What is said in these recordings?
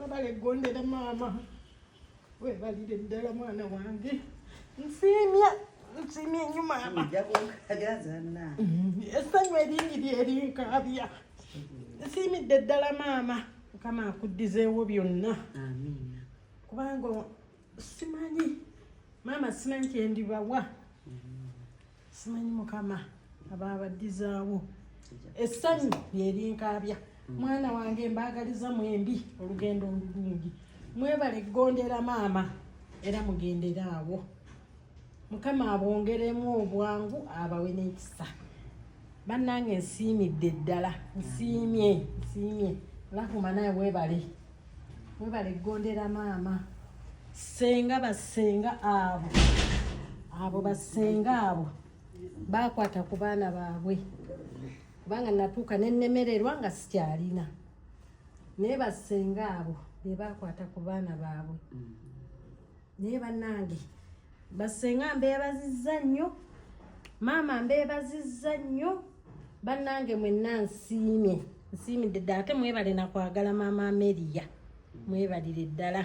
Webale ggondera maama, webalire ddala mwana wange. Nsiimye, nsiimye nnyo maama. Essanyu eringi lyerinkaabya. Nsiimidde ddala maama. Mukama akuddizeewo byonna. Kubanga simanyi maama, simanyi kyendibawa, simanyi. Mukama abaabadizaawo. Essanyu lyerinkaabya. Mwana wange, mbaagaliza mwembi olugendo olulungi. Mwebale ggondera maama, era mugendere awo. Mukama abongeremu obwangu, abawe n'ekisa. Bannange, nsiimidde ddala, nsiimye, nsiimye. Lahuma, naye weebale, webale ggondera maama. Senga, basenga abo, abo basenga abo bakwata ku baana baabwe, kubanga natuuka nenemererwa nga sikyalina, naye basenga abo be bakwata ku baana baabwe. Naye bannange, basenga mbeebazizza nnyo, maama mbeebazizza nnyo. Bannange mwenna nsiimye, nsiimidde ddala. Ate mwebale nakwagala maama Ameria, mwebalire ddala,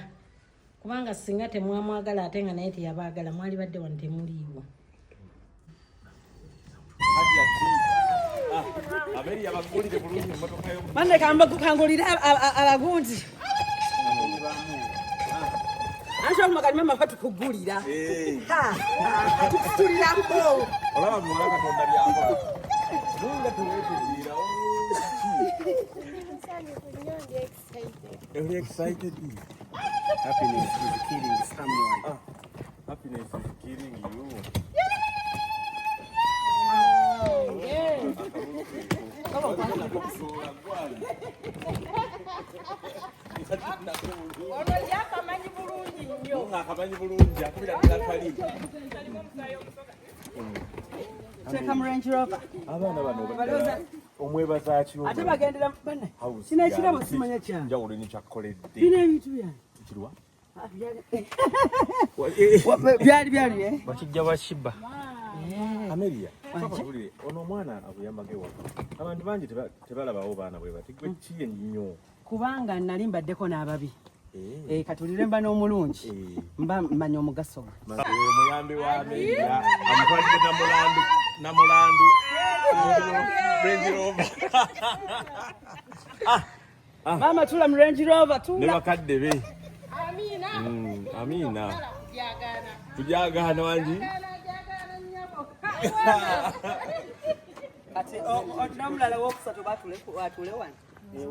kubanga singa temwamwagala ate nga naye teyabaagala, mwali badde wano temuliiwo. Ameria, bagulire bulungi emmotoka yo. Banne, kangulire abagundi. Anti kati mama batukugulira. Tukusitulirako. Olaba muwala Katonda byakola. Nunga teweetegeera. Oli excited? Happiness is killing someone. Ah, happiness is killing you. Ono yakamanyi bulungi nnyo. Akamanyi bulungi, akubira ddala kali. Teeka mu Range Rover. Abaana bano baddala omwebaza ki? Ate bagendera banne. House Kino ekirabo yange. simanya kyange. Njawulo nikyakkoledde. Bino ebintu byange. Kirwa. Ah, byali byali eh? Bakijja bashiba. Amelia, tulire ono omwana akuyambako ewaka. Abantu bangi tebalabawo baana bwe bati. Gwe ki ennyo? Kubanga nali mbaddeko n'ababi. Eh, katulire mba n'omulungi. Mba mmanya omugaso gwe. Oyo muyambi wa Amelia amutwalidde namulandu, namulandu Range Rover. Maama, tula mu Range Rover, ne tula. Bakadde be. Amiina. Amiina. Tujagaana. Tujagaana wangi. Jagaana nnyabo. Kati n'omulala wokusatu batule wano.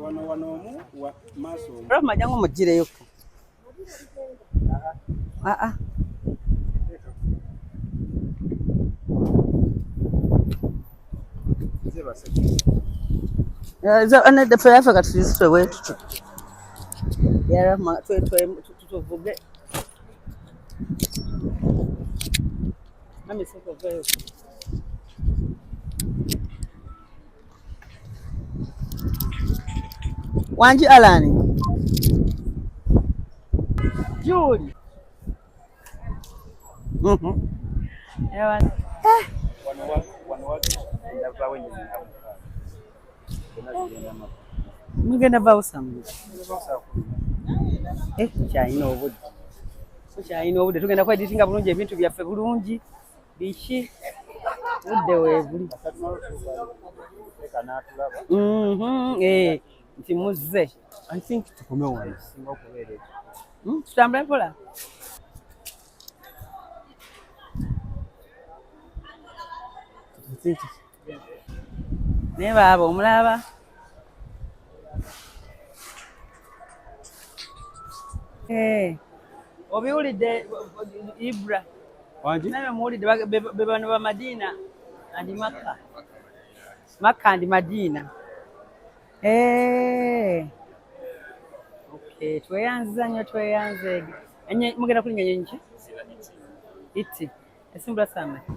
Wano wano omu wa maaso omu. Rahma, jangu mugireyoko. Ah ah. Nze base. Nedda, ffe yaffe kati tuzitwe bwe tutyo. Ya Rahma, tuvuge. Mami, soko veyo. Wangi Alan. Julie. Ewa. Wano wano ndavaawo ennyonyi nga 6. Zonna zigenda Maka. Mugenda vaawo saa? Zigenda saa 10. Eh, tukyalina obudde. Tukyalina obudde. Tugenda kweditinga bulungi ebintu byaffe bulungi. Biki? Budde weebuli. Katumala otuukayo. Leka n'atulaba. Eh, nti muzze. I think tukome wano kisinga okubeera ekyo. Tutambule mpola. I think Naye baaba omulaba. Eh, obiwulidde Ibra? Wangi? Naye muwulidde be bano ba Madina and Makka. Makka and Madina. Eh. Okay, tweyanziza nnyo, tweyanze. Mugenda kulinnya nnyonyi ki? Iti. Esimbula saa mmeka?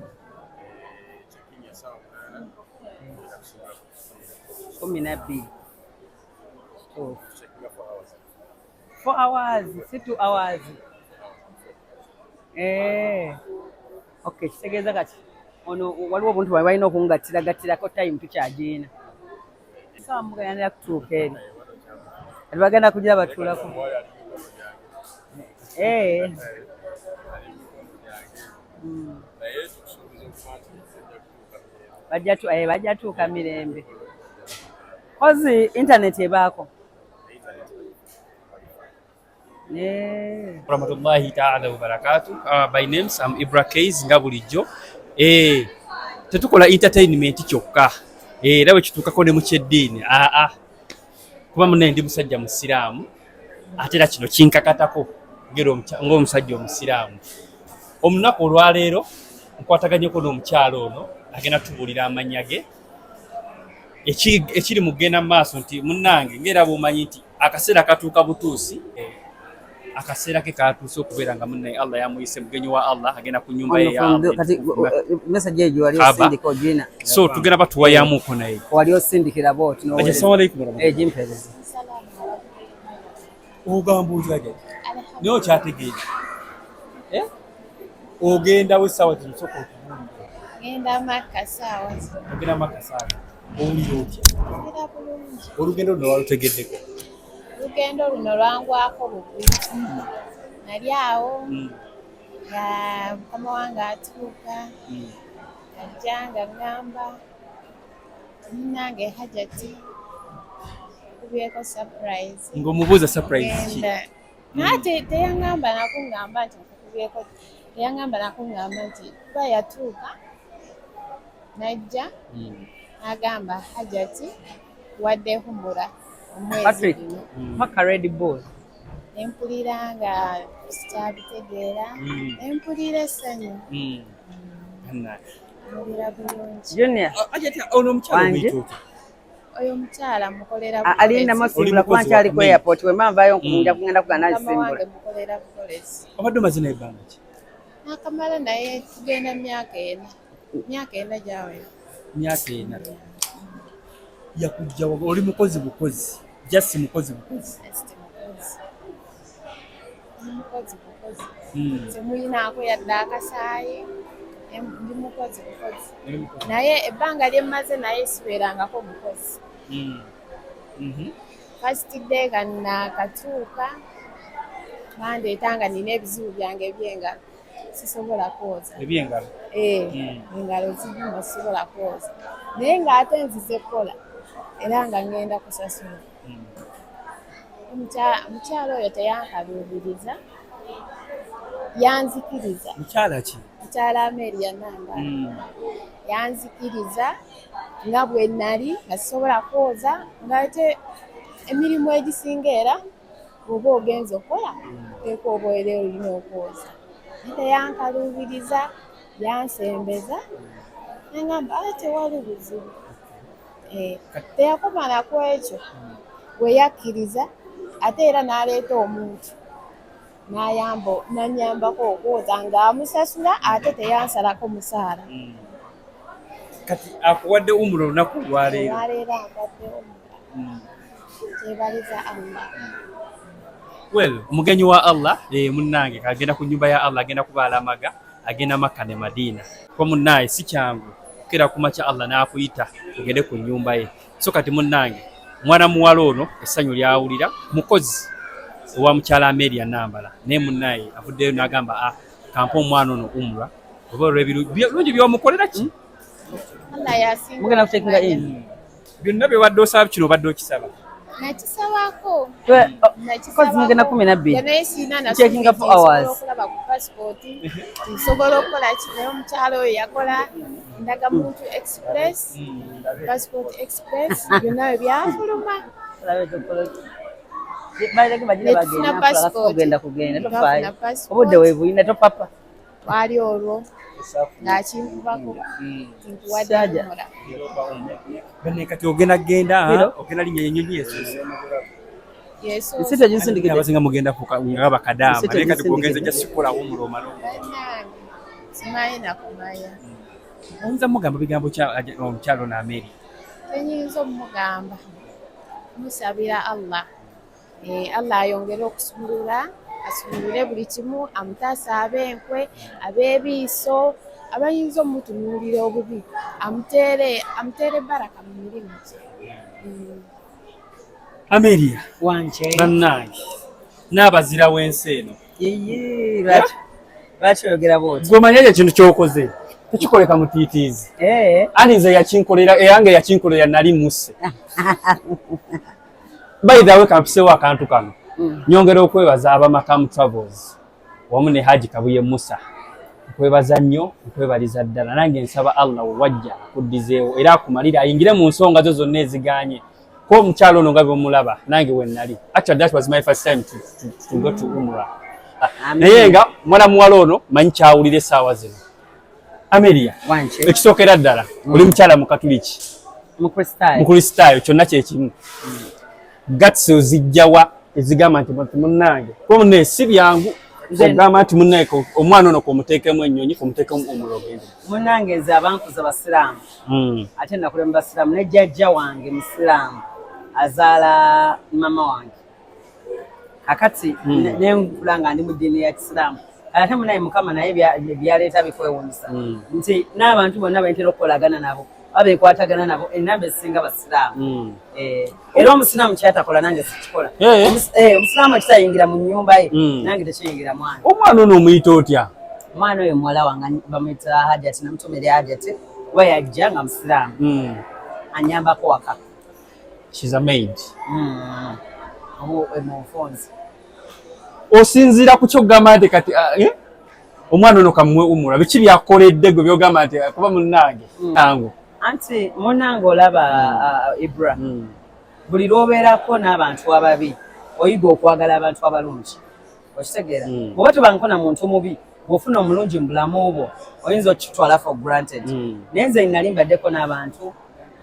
12. Kituufu. 4 hours, si 2 hours. Eh. Okay, kitegeeza kati ono waliwo obuntu bwe balina okungatiragattirako, time tukyagiina. Sawa mugayanira kutuuka eri. Kati bagenda kugira batuulako. Eh. Bajja tuuka mirembe. Kozi internet ebaako. Yeah. Rahmatullahi ta'ala wa barakatuh. By names I'm Ibra Kays nga bulijjo. Tetukola entertainment kyokka. Era bwe kituukako ne mu kyeddiini. Kuba munne ndi musajja musiraamu ate era kino kinkakatako ng'omusajja omusiraamu. Olunaku olwaleero nkwataganyeko n'omukyala ono agenda tubuulira amannya ge. Ekiri mu kugenda mu maaso nti munnange ng'era bw'omanyi nti akaseera katuuka butuusi, akaseera ke katuuse okubeera nga munnaye Allah yamuyise mugenyi wa Allah agenda ku nnyumba ye ya Allah. Kati message eyo wali osindika ogina. So tugenda batuwayamuko naye. Wali osindikira bw'oti n'oweereza. Assalamu alaikum warahmatullahi. Gimpeereza. Ogamba otya jjajja? Naye okyategeera. Ogenda we ssaawa zino sooka otubuulire. Ngenda Makka ssaawa zino. Ogenda Makka ssaawa. Owulira otya? Owulira bulungi. Olugendo luno walutegeddeko? Olugendo luno lwangwako bugwi. Nali awo nga mukama wange atuuka, ajja nga ŋŋamba munnange Hajati nkubyeko surprise. Ng'omubuuza surprise ki? Naye teyaŋŋamba nakuŋŋamba nti nkukubyeko, teyaŋŋamba nakuŋŋamba nti kuba yatuuka n'ajja n'agamba Hajati wadde humura omwezi guno. Paka Red Bull. Ne mpulira nga sikyabitegeera, ne mpulira essanyu. Mpulira bulungi. Junior. Ono omukyala omuyita otya? Oyo omukyala mukolera bukolezi. Alinda musimbula kuba nkyali ku airport we mba nvaayo nja kugenda kugana nsimbula. Mukolera bukolezi. Obadde omaze naye ebbanga ki? Nakamala naye tugenda myaka ena. Myaka ena gyawera. Myaka ena. Yakujja oli mukozi bukozi. Just mukozi bukozi. Just mukozi. Mukozi bukozi. Temulinaako yadde akasaayi. Ndi mukozi bukozi. Naye ebbanga lye mmaze naye sibeerangako mukozi. First day nga naakatuuka bandeeta nga nina ebizibu byange eby'engalo. Sisobola kwoza. Eby'engalo? Engalo ziruma sisobola kwoza. Naye ng'ate nzize kukola era nga ngenda kusasula. Mukyala oyo teyankaluubiriza, yanzikiriza. Mukyala ki? Mukyala Amelia Nambala. Yanzikiriza nga bwe nali nga sisobola kwoza ng'ate emirimu egisinga era bw'oba ogenze okukola oteekwa obeera olina okwoza. Teyankaluubiriza, yansembeza n'angamba tewali buzibu. Teyakoma na ku ekyo, bwe yakkiriza ate era n'aleeta omuntu n'annyambako okwoza ng'amusasula ate teyansalako musaala. Kati akuwadde umura olunaku olwaleero? Olwaleero ampadde umura. Kyebaliza Allah. Well, omugenyi wa Allah munnange agenda ku nnyumba ya Allah, agenda kuba alamaga, agenda Makka ne Madiina. Kuba munnaye si kyangu okukeera ku makya Allah n'akuyita ogende ku nnyumba ye. So kati munnange mwana muwala ono essanyu ly'awulira mukozi owa mukyala Amelia Nambala, naye munnaye avuddeyo n'agamba kampe omwana ono umra oba olw'ebirungi by'omukolera ki? Allah yasinga. Mugenda kutekinga in. Byonna bye wadde osaba kino obadde okisaba? Nakisabako. Kozi mugenda 12. Naye sirina Checking up hours. Okulaba ku passport. Nsobola okukola ki naye omukyala oyo yakola ndagamuntu express, passport express, byonna byafuluma. Netufuna passport. Obudde weebulina topapa. Wali olwo ng'akinkubako nkuwadde umura. Bane kati ogenda genda ogenda linnya ennyonyi yesoose. Nsi teginsindikidde. Abasinga mugenda nga bakadaama naye kati bw'ogenze ojja sikolawo umura omala. Bannange simanyi na kumanya. Oyinza mugamba bigambo omukyala ono Amelia? Tenyinza omugamba. Musabira Allah. Allah ayongere okusumulula, asumulule buli kimu, amutaase ab'enkwe, ab'ebiiso, abayinza omutunuulira obubi, amuteere baraka mu mirimu gye. Amelia Wanje. Bannange n'abazira w'ensi eno. Yeye, lwaki lwaki oyogera bw'otyo? Gwe omanya ekintu ky'okoze tekikoleka mutiitiizi. Ani nze yakinkolera, eyange yakinkolera nali musse. By the way, kampisewo akantu kano. Nyongera okwebaza abamakamu Travels wamu ne Haji Kabuye Musa. Nkwebaza nnyo, nkwebaliza ddala. Nange nsaba Allah wewajja akuddizeewo era akumalire ayingire mu nsonga zo zonna eziganye. Ko omukyalo ono nga bwemulaba nange we nali. Actually that was my first time to go to Umrah. Naye nga mwana muwala ono manyi kyawulira essaawa zino. Amelia, ekisookera ddala oli mukyala mukatuliki, Mukristaayo, kyonna kye kimu. Guts ozijjawa ezigamba nti munnange ko munne si byangu ogamba nti munnange omwana ono komuteekemu ennyonyi, komuteekemu omuliro ogende. Munnange nze abankuza basiraamu, ate nakula mu basiraamu, ne jjajja wange musiraamu azaala mama wange. Kakati nenkula nga ndi mu ddiini ya kisiraamu. Ate munaye Mukama naye byaleeta bikwewuunyisa nti n'abantu bonna bentera okukolagana nabo oba bekwatagana nabo enamba ezisinga basiraamu. Era omusiraamu kyatakola nange sikikola. Omusiraamu ekitayingira mu nnyumba ye nange tekiyingira mwana. Omwana ono omuyita otya? Omwana oyo muwala wange bamuyita Hajati, namutumira Hajati kuba yajja nga musiraamu, anyambako waka. She's a maid. Munfunzi. Osinziira ku kyogamba nti kati omwana ono kamuwe umura, biki byakoledde gwe byogamba nti kuba munnange angu? Anti munnange olaba, Ibra, buli lw'obeerako n'abantu ababi oyiga okwagala abantu abalungi, okitegeera? Bw'oba tobanko na muntu mubi, bw'ofuna omulungi mu bulamu bwo oyinza okukitwala for granted. Naye nze nali mbaddeko n'abantu,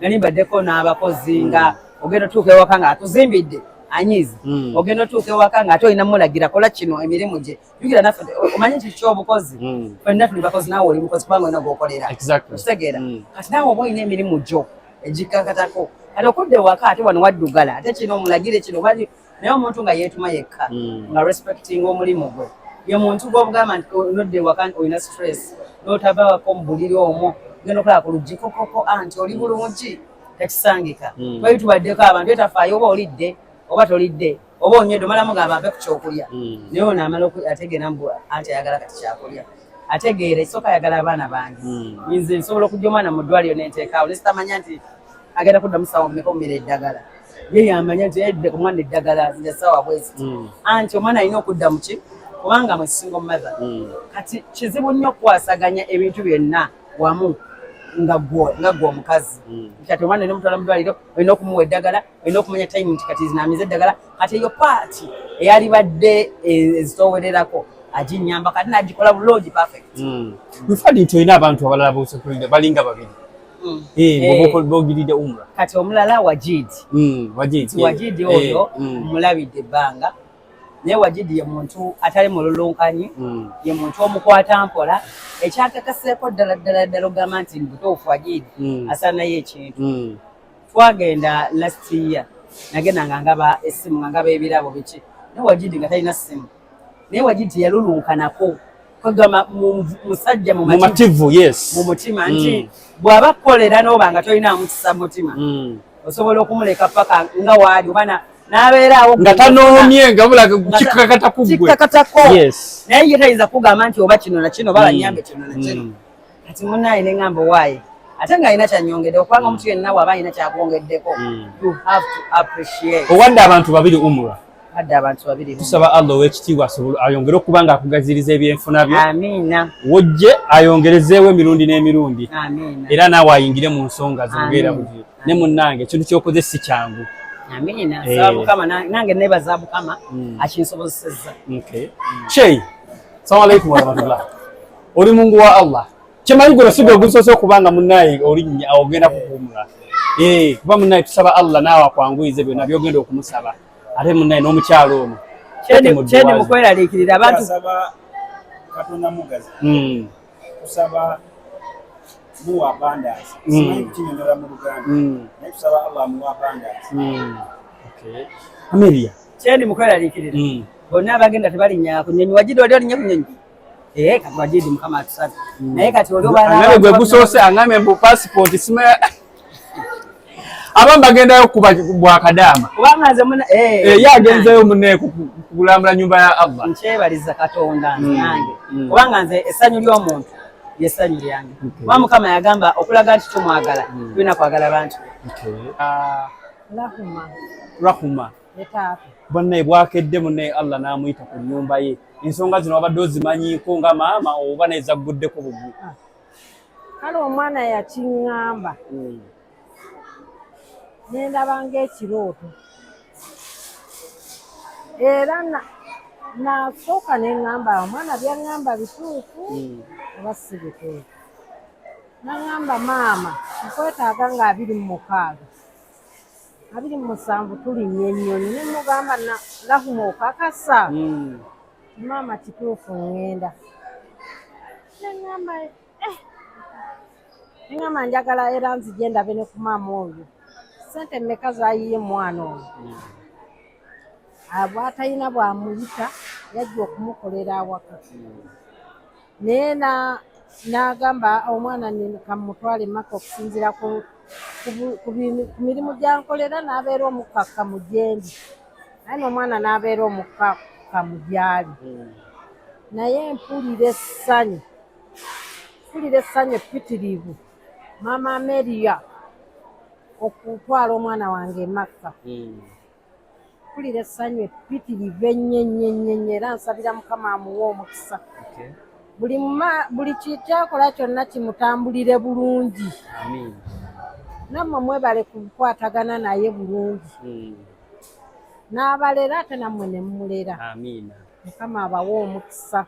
nali mbaddeko n'abakozi nga ogenda otuuka ewaka nga atuzimbidde anyiiza, ogenda otuuka ewaka nga ate olina mulagira kola kino, emirimu gye. Jjukira naffe omanyi nti kyobukozi, ffenna tuli bakozi, naawe oli mukozi kubanga olina gwokolera, okitegeera? Kati naawe oba olina emirimu gyo egikakatako, kati okudda ewaka ate wano waddugala, ate kino omulagire kino bali. Naye omuntu nga yeetuma yekka, nga respecting omulimu gwe, ye muntu gw'obugamba nti nodda ewaka olina stress n'otava wako mu buliri omwo, genda okulaba ku luggi kokoko anti oli bulungi, tekisangika. Twali tubaddeko abantu etafaayo oba olidde oba tolidde oba onywedde, omalamu gamba mpe ku kyokulya. Naye ono amala ategeera mbu anti ayagala kati kyakulya, ategeera ekisooka ayagala abaana bange. Nze nsobola okujja omwana mu ddwaliro nenteekaawo nesitamanya nti agenda kuddamu sawa mmeka omumira eddagala, ye yamanya nti edde ku mwana eddagala nze sawa bweziti, anti omwana alina okudda muki kubanga mwe single mother. Kati kizibu nnyo okukwasaganya ebintu byonna wamu nga gwe omukazi. Kati omwana olina omutwala mu ddwaliro, olina okumuwa eddagala, olina okumanya time nti kati zinaamiza eddagala. Kati eyo part eyalibadde ezitoowererako aginyamba, kati nagikola bulungi, perfect. Nfadi nti olina abantu abalala bosekulidde balinga babiri bogiridde umra. Kati omulala Wajidi. Wajidi. Wajidi oyo mulabidde ebbanga, naye Wajidi ye muntu atali mululunkanyi, ye muntu omukwata mpola. Ekyakakaseeko ddala ddala ddala ogamba nti mubutuufu Wajidi asaanayo ekintu, twagenda last year, nagenda nga ngaba essimu, nga ngaba ebirabo biki, naye Wajidi nga talina ssimu. Naye Wajidi teyalulunkanako, kwegamba musajja mumativu, yes. Mu mutima nti bw'aba kukolera n'oba nga tolina mukisa mutima, osobola okumuleka paka nga waali oba n'abeeraawo nga tanoomye, nga bulaga kikakata ku ggwe. Kikakatako. Naye ye tayinza kugamba nti oba kino na kino oba banyambe kino na kino. Kati munaye neŋŋamba owaaye ate ng'alina kyanyongedde, okubanga omuntu yenna bw'aba alina kyakwongeddeko, you have to appreciate. Owadde abantu babiri umra. Adde abantu babiri. Tusaba Allah ow'ekitiibwa asobole ayongere okuba nga akugaziriza ebyenfuna byo. Amiina. Wojje ayongerezeewo emirundi n'emirundi. Amiina. Era naawe ayingire mu nsonga zo ng'era bugi ne munnange ekintu ky'okoze si kyangu. Amiina. Saba Mukama, nange nebaza Mukama akinsobozesezza. Okay. Sheikh, assalamu alaikum warahmatullah. Oli mungu wa Allah. Kyemanyi guno si gwe gusoose okuba nga munnaye olinnya ogenda kukuumula. Kuba munnaye tusaba Allah naawe akwanguyize byonna by'ogenda okumusaba. Ate munnaye n'omukyalo ono. Kyendi mukweraliikirira abantu. Tusaba Katonda mugazi. Tusaba muwa abundance. Simanyi kukinyonyola mu Luganda. Naye tusaba Allah amuwa abundance. Okay. Amelia. Kyendi mukweraliikirira. Bonna abagenda tebalinnya ku nnyonyi. Wajidi wali olinnya ku nnyonyi? Eh, kati Wajidi Mukama atusabe. Naye kati oli Angambe gwe gusoose, angambe mbu passport sima. Abamu bagendayo kuba bwakadaama. Kubanga nze muna eh, Eh, ye agenzeyo munne kulambula nyumba ya Allah. Nkyebaliza Katonda nze nange, kubanga nze essanyu ly'omuntu lyessanyu lyange, kuba Mukama yagamba okulaga nti tumwagala, tulina kwagala bantu. Ah, Rahuma. Rahuma. Ne taata. Bannaye, bwakedde munnaye Allah n'amuyita ku nnyumba ye. Ensonga zino wabadde ozimanyiiko nga maama oba nezagguddeko bugu? Kale omwana yakiŋŋamba nendaba ng'ekirooto, era nasooka neŋŋamba omwana byaŋŋamba bituufu oba si bituufu. Naŋŋamba, "Maama, nkwetaaga nga 26, 27 tulinnya ennyonyi." Ne mugamba, "Rahuma, okakasa?" "Maama, kituufu, ŋŋenda." Neŋŋamba, "Eh." Neŋŋamba njagala era nzije ndabe ne ku maama oyo, sente mmeka zayiye mwana oyo. Bw'atalina bw'amuyita yajja okumukolera awaka, naye n'agamba omwana kamutwale Maka okusinziira ku mirimu gyankolera, n'abeera omukkakkamu gyendi, naye n'omwana n'abeera omukkakkamu gy'ali. Naye mpulira essanyu, mpulira essanyu eppitirivu, maama Ameria okutwala omwana wange e Makka. Mpulira essanyu eppitirivu ennyo ennyo ennyo ennyo, era nsabira Mukama amuwe omukisa. Buli kyakola kyonna kimutambulire bulungi. Nammwe mwebale kukwatagana naye bulungi, n'abalera ate nammwe ne mumulera. Amiina. Mukama abawe omukisa.